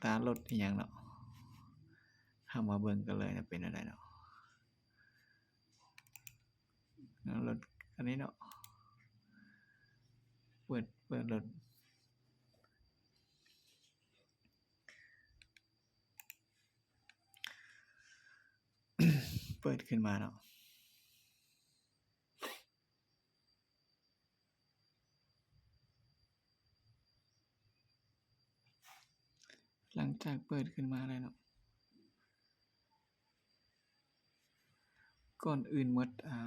ຕາລົດອີ່ຫຍັງເນາະ. ເຮົາມາເບິ່ງກັນເລີຍນະ ເປັນແນວໃດເນາະ. ລົດຄັນນີ້ເນາະ ເປີດ ເປີດລົດ ເປີດຂຶ້ນມາເນາະ. ຫຼັງຈາກເປີດຂຶ້ນມາແລ້ວເນາະ ກ່ອນອື່ນໝົດ ອາ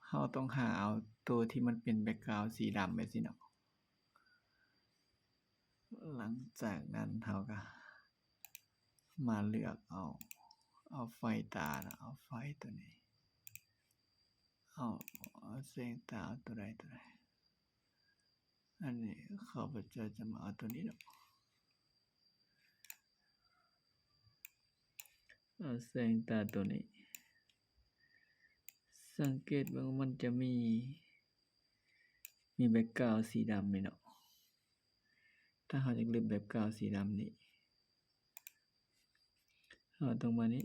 ເຮົາຕ້ອງຫາເອົາໂຕທີ່ມັນເປັນແບັກກຣາວສີດຳແບບຊີ້ເນາະ. ຫຼັງຈາກນັ້ນເຮົາກະມາເລືອກເອົາ ເອົາໄຟຕາເນາະ ເອົາໄຟໂຕນີ້ ເອົາ ເອົາແສງຕາ ເອົາໂຕໃດ ໂຕໃດ ອັນນີ້ຂ້າພະເຈົ້າຈະມາເອົາໂຕນີ້ເນາະ. ເອົາແສງຕາໂຕນີ້ ສັງເກດເບິ່ງວ່າມັນຈະມີ ມີແບັກກຣາວສີດຳນີ້ເນາະ. ຖ້າເຮົາຢາກລຶບແບັກກຣາວສີດຳນີ້ ເຮົາຕ້ອງມານີ້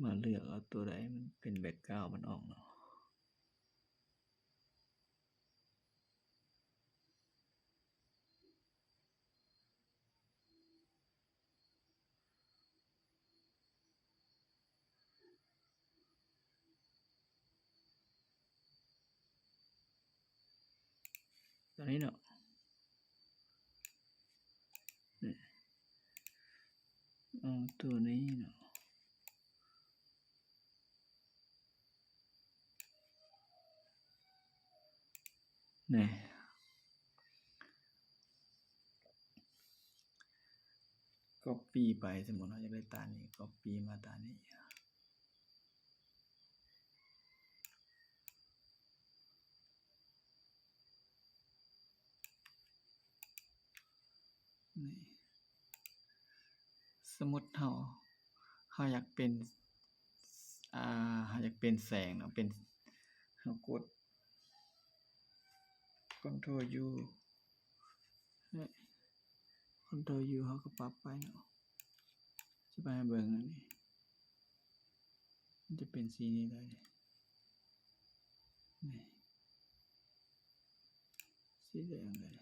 ມາເລືອກເອົາໂຕໃດມັນເປັນແບັກກຣາວມັນອອກເນາະ. ໂຕນີ້ເນາະ ນີ້ ເອົາໂຕນີ້ເນາະ. ນີ້ ກັອບປີ້ໄປ ສົມມຸດເຮົາຢາກໄດ້ຕານີ້ ກັອບປີ້ມາຕານີ້ ນີ້ ສົມມຸດເຮົາ ເຮົາຢາກເປັນ ອ່າ ເຮົາຢາກເປັນແສງເນາະ ເປັນ ເຮົາກົດ ຄອນໂທຣຢູ ຄອນໂທຣຢູ ເຮົາກະປັບໄປເນາະ ຈະໄປໃຫ້ເບິ່ງອັນນີ້ ມັນຈະເປັນສີນີ້ເລີຍ ນີ້ ສີແດງເລີຍ.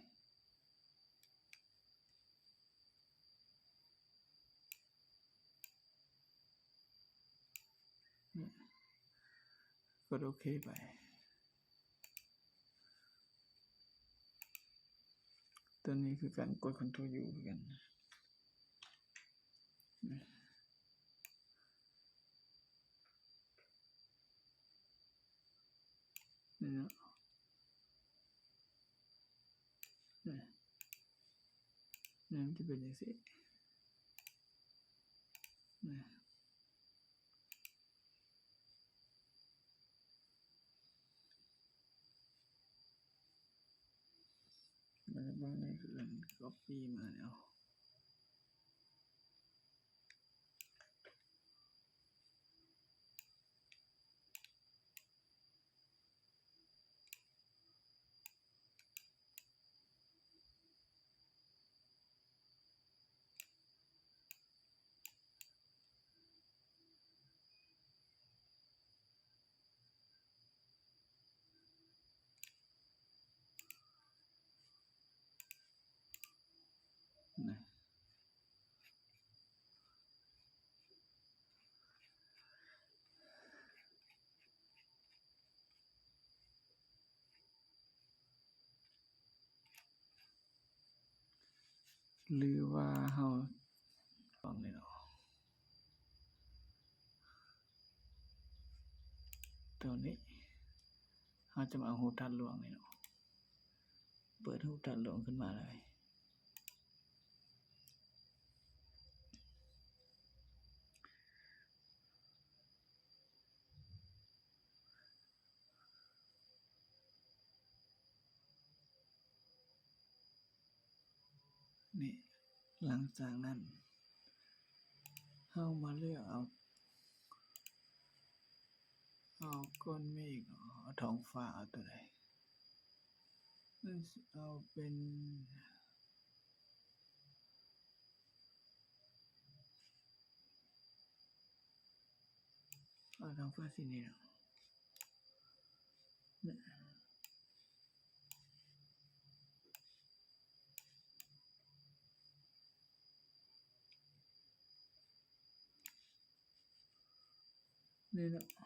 ກົດໂອເຄໄປ ໂຕນີ້ຄືກັນ ກົດຄອນໂທຣຢູຄືກັນ. ນີ້ເນາະ ນີ້ ນີ້ມັນຈະເປັນຈັ່ງຊີ້ ນີ້ ແລ້ວບາດນີ້ຄືກັອບປີ້ມາແລ້ວ ນະ ຫຼືວ່າເຮົາ ລອງນີ້ເນາະ ໂຕນີ້ ເຮົາຈະມາເອົາຮູບທາດຫຼວງນີ້ເນາະ ເປີດຮູບທາດຫຼວງຂຶ້ນມາເລີຍ. ນີ້ ຫຼັງຈາກນັ້ນ ເຮົາມາເລືອກເອົາ ເອົາກ້ອນເມກ ເອົາທ້ອງຟ້າ ເອົາໂຕໃດ? ເອົາເປັນ ປາກທາງຟ້າສີນີ້ເນາະ ນີ້ເນາະ.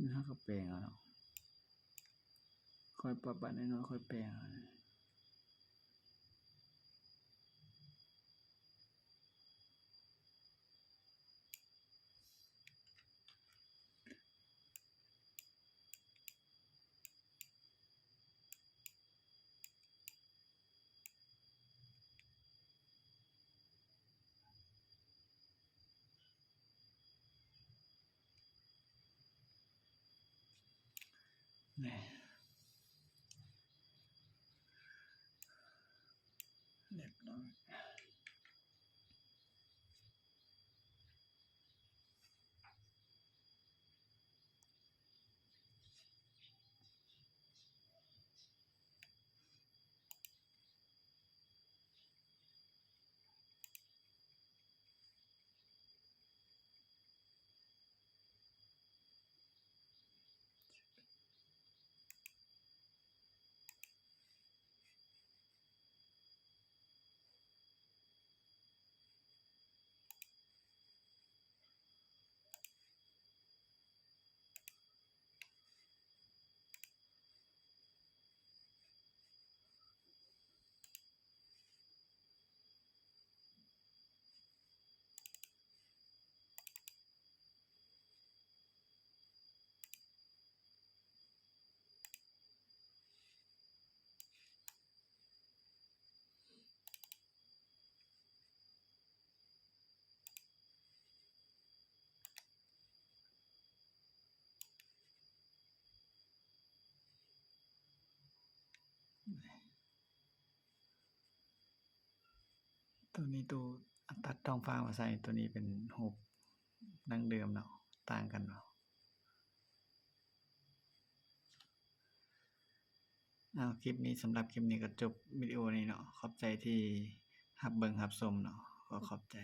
ນີ້ ເຮົາກໍແປງເອົາເນາະ ຄ່ອຍປັບບາດນ້ອຍໆ ຄ່ອຍແປງເອົາ. ນີ້ ຮຽບຮ້ອຍ. ໂຕນີ້ ໂຕ ຕັດທ້ອງຟ້າມາໃສ່ ໂຕນີ້ເປັນຮູບດັ້ງເດີມເນາະ ຕ່າງກັນເນາະ. ເອົາ ຄລິບນີ້ ສຳລັບຄລິບນີ້ກໍຈົບວິດີໂອນີ້ເນາະ. ຂອບໃຈທີ່ຮັບເບິ່ງຮັບຊົມເນາະ. ຂໍຂອບໃຈ.